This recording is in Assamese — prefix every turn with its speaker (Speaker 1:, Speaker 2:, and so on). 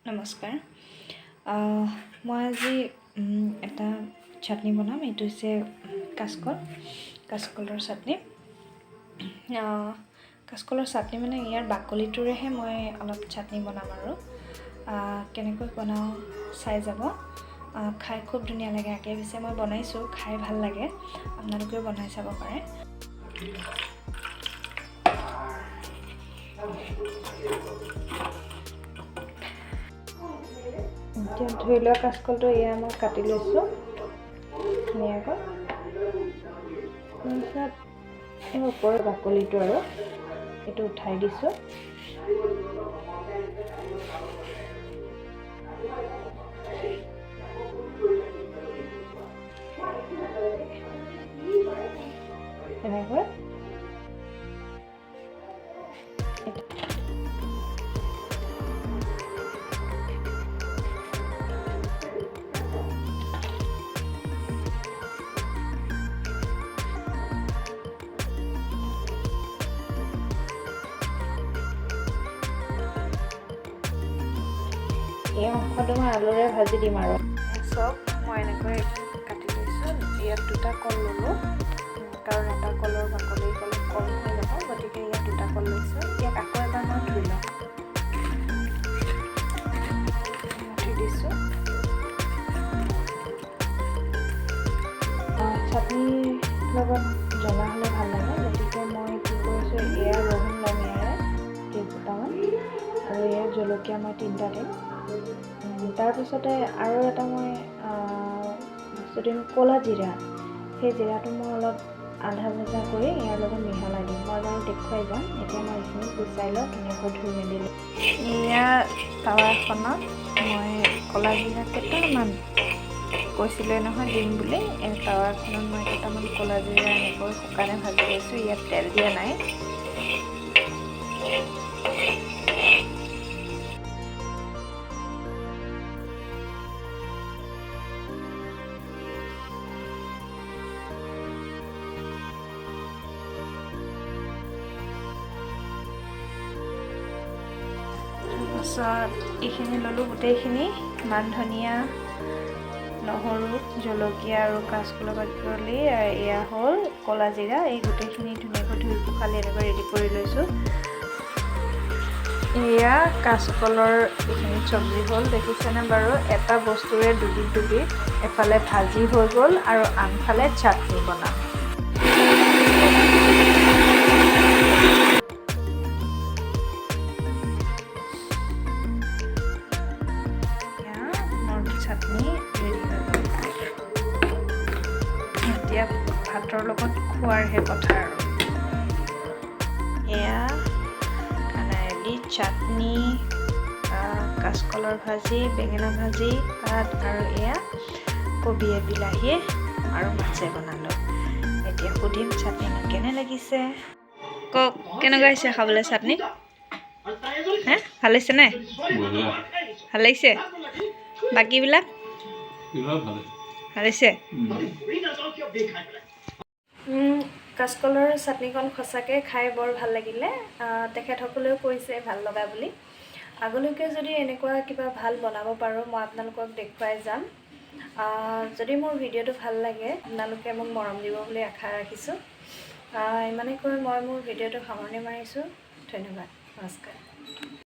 Speaker 1: নমস্কাৰ। মই আজি এটা চাটনি বনাম। এইটো হৈছে কাচকল, কাচকলৰ চাটনি। কাচকলৰ চাটনি মানে ইয়াৰ বাকলিটোৰেহে মই অলপ চাটনি বনাম আৰু কেনেকৈ বনাওঁ চাই যাব। খাই খুব ধুনীয়া লাগে। আগে পিছে মই বনাইছোঁ, খাই ভাল লাগে। আপোনালোকেও বনাই চাব পাৰে। এতিয়া ধুই লোৱা কাচকলটো এয়া মই কাটি লৈছোঁ ধুনীয়াকৈ। তাৰপিছত এই ওপৰৰ বাকলিটো আৰু এইটো উঠাই দিছোঁ। এনেকৈ এই অংশটো মই আলুৰে ভাজি দিম। আৰু চব মই এনেকৈ কাটি লৈছোঁ। ইয়াত দুটা কল ল'লোঁ, কাৰণ এটা কলৰ বাকলি অলপ কম হৈ যাব, গতিকে ইয়াত দুটা কল লৈছোঁ। ইয়াক আকৌ এবাৰ মই ধুই ল'ম। ধুই দিছোঁ। চাটনিৰ লগত জ্বলা হ'লে ভাল লাগে, গতিকে মই কি কৰিছোঁ, এয়া ৰহুন ল'ম ইয়াৰে কেইফুটামান আৰু এয়া জলকীয়া মই 3টা দিম। তাৰপিছতে আৰু এটা মই বস্তু দিম, ক'লা জিৰা। সেই জিৰাটো মই অলপ আধা ভজা কৰি ইয়াৰ লগত মিহলাই দিম। মই বাৰু দেখুৱাই যাম। এতিয়া মই এইখিনি গুচাই লওঁ, ধুনীয়াকৈ ধুই মেলি লওঁ। এয়া টাৱাখনত মই ক'লা জিৰা কেইটামান, কৈছিলোঁৱে নহয় দিম বুলি, এই টাৱাখনত মই কেইটামান ক'লা জিৰা এনেকৈ শুকানে ভাজি লৈছোঁ। ইয়াত তেল দিয়া নাই। তাৰপাছত এইখিনি ল'লোঁ গোটেইখিনি, মান ধনিয়া, নহৰু, জলকীয়া আৰু কাচকলৰ বাকলি। এয়া হ'ল ক'লা জিৰা। এই গোটেইখিনি ধুনীয়াকৈ ধুই পখালি এনেকৈ ৰেডি কৰি লৈছোঁ। এয়া কাচকলৰ এইখিনি চব্জি হ'ল, দেখিছেনে বাৰু? এটা বস্তুৰে দুবিধ দুবিধ, এফালে ভাজি হৈ গ'ল আৰু আনফালে চাটনি বনাম। এয়া মোৰ চাটনি ৰেডি হৈ গ'ল। এতিয়া ভাতৰ লগত খোৱাৰহে কথা। আৰু এয়া খানা ৰেডি, চাটনি, কাচকলৰ ভাজি, বেঙেনা ভাজি, ভাত আৰু এয়া কবিয়ে বিলাহীয়ে আৰু মাছে বনালোঁ। এতিয়া সুধিম চাটনিনো কেনে লাগিছে। কওক, কেনেকুৱা হৈছে খাবলৈ চাটনি? হে, ভাল হৈছে নে?
Speaker 2: বঢ়িয়া।
Speaker 1: ভাল লাগিছে? বাকীবিলাক?
Speaker 2: বিৰাট ভাল।
Speaker 1: ভাল হৈছে। কাচকলৰ চাটনিকণ সঁচাকৈ খাই বৰ ভাল লাগিলে। তেখেতসকলেও কৈছে ভাল লগা বুলি। আগলৈকে যদি এনেকুৱা কিবা ভাল বনাব পাৰোঁ, মই আপোনালোকক দেখুৱাই যাম। যদি মোৰ ভিডিঅ'টো ভাল লাগে, আপোনালোকে মোক মৰম দিব বুলি আশা ৰাখিছোঁ। ইমানে কৈ মই মোৰ ভিডিঅ'টো সামৰণি মাৰিছোঁ। ধন্যবাদ, নমস্কাৰ।